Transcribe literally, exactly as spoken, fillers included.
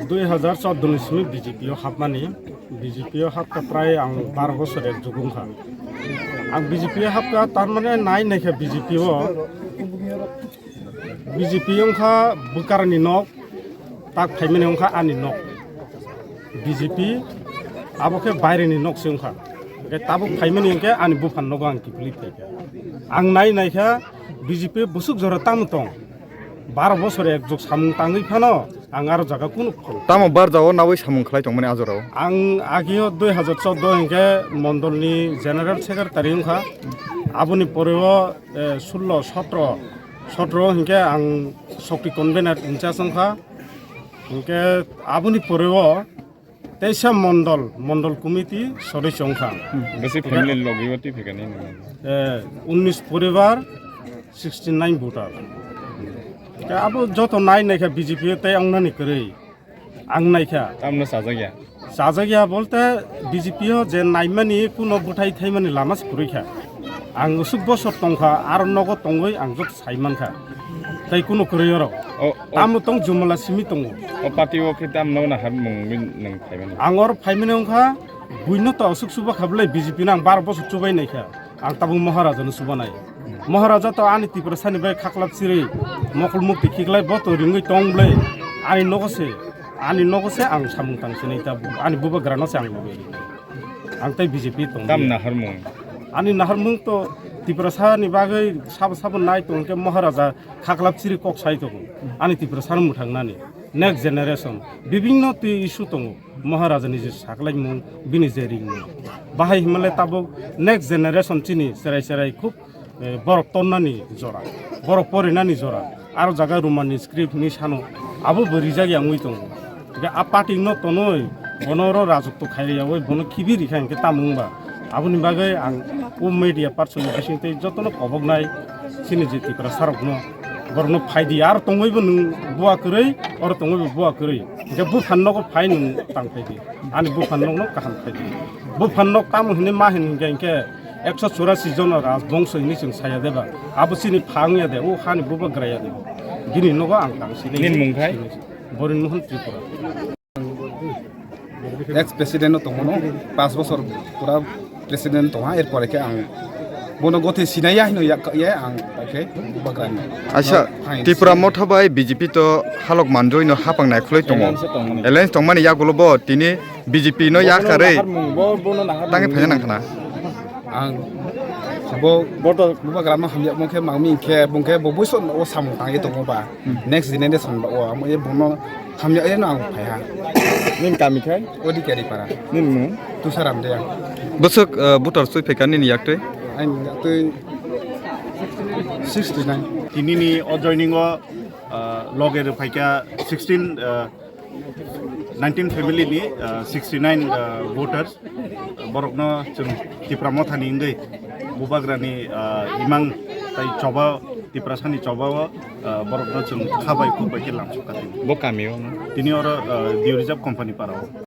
Dui hazar chordo ni simi B J P o hapmani, B J P o hapkha prai ang baro bosor ek jug wngkha. Ang B J P o hapkha, tar mane nai naikha B J P o, B J P wngkha bwkarni nok, tak phaimani wngkha ani nok. B J P abo khe baireni nok se wngkha. Hwnkhe tabuk phaimani hwnkhe ani buphang nogo ang kiphilwi phaikha. Ang nai naikha B J P bwswk jora tamo tong. Baro bosor ek jug samung tangwi phano ang aro jaga kunu phano. Tamo barjao nawi samung khlai tongmani ajorao? Ang agio dui hazar chordo hwnkhe mondolni general secretary wngkha. Aboni poreo, eh, sullo, sotro, sotro hwnkhe ang Shakti convener in charge wngkha. Hwnkhe aboni poreo teisa mondol, mondol committee sodosyo wngkha. Bwswi family logi o twi phaikha nini? Eh, unnish poribar, sixty nine voter. Khe abo joto nai naikha B J P tei wngnani kwrwi. Ang naikha. Tamno sajak ya? Sajak ya bolte B J P o je naimani kuno bwthai thaimani lama se kwrwi kha. Ang usuk bosor tongkha, aro nogo tongwi ang joto sai mankha. Tei kuno kwrwi oro. O, o. Tamo tong jumala simi tongo. O party o khe tamno nahar mung nwng phaimani? Ang oro phaimani wngkha, buino to aswk suba kha bwle B J P no ang baro bosor chubai naikha. Ang tabuk Maharaja no subanai. Maharaja to ani Tiprasani bai khaklap siri, mokol mukti khiklai bo to ringwi tong bwle. Ani nogo se, ani nogo se ang samung tang sinai tabuk. Ani bubagra no se ang lobwi. Ang tei B J P tong. Tam naharmung? Ani naharmung to Tiprasani bagwi sabo sabo nai tong khe Maharaja khaklap siri kok sai tongo. Ani Tiprasa no mwthang nani. Next generation. Bibinno twi issue tongo. Maharaja ni je saklaimung, bini je ringmung. Bahai himale tabuk next generation chini cherai cherai khub, eh, borok tonnani jora, borok porinani jora. Aro jaga Roman ni script ni sano abo bo rijak ya wngwi tongo. Hingke a party no tonoi, bono oro rajotw khai ya, oi bono khibi rikha hingke tamo wngba. Aboni bagwi ang o media person ni bising tei jotono koboknai chini je Tiprasa rokno, borokno phaidi, aro tongwibo nwng bua kwrwi, oro tongwibo bua kwrwi. Hingke buphang nogo phai nwng tang phaidi. Ani buphang nokno kaham khlai di. Buphang nok tamo hinwi ma hin hingkha hingkhe ekso churasi jona rajbongso hinwi chwng saya deba. Abo chini pha wngya de, o hani bubagra ya de. Bini nogo ang tang sinai. Nini mung khai? Borin Mohan Tripura. Ex president no tongmano, pas bosor pura president tongha, er pore khe ang bono gothe sinai ya hino yak ye ang bai khe bubagrani. Acha, Hai, Tipra Motha bai B J P to halok manjoi no hapang nai khulai tongo. Alliance se tongmani. Alliance tongmani yagulo bo tini B J P no yakarwi tangwi phaina nangkhana. Ang bo bubagrano hamya mokhe mangmi khe bungkhe bo buiso o samung tangwi tongo ba. Hmm. Next generation ba o amo ye bono hamya ye no ang phaiha. Nini kami khai? Odikari para. Nini mung? Tusaram Deya. Bwswk, uh, voter swi phaikha nini yaktwi? Ani yaktwi sixty nine. Tinini o joining o, uh, loge rw phaikha sixteen, uh, nineteen family ni, uh, sixty nine, uh, voters. Borokno chwng Tipra Mothani wngwi bubagrani, uh, imang tai choba, Tiprasani choba o, uh, borokno chwng kha bai khuk bai khe lamsok kha tini. Bo kami o no? Tini oro, uh, Dew Reserve company para o.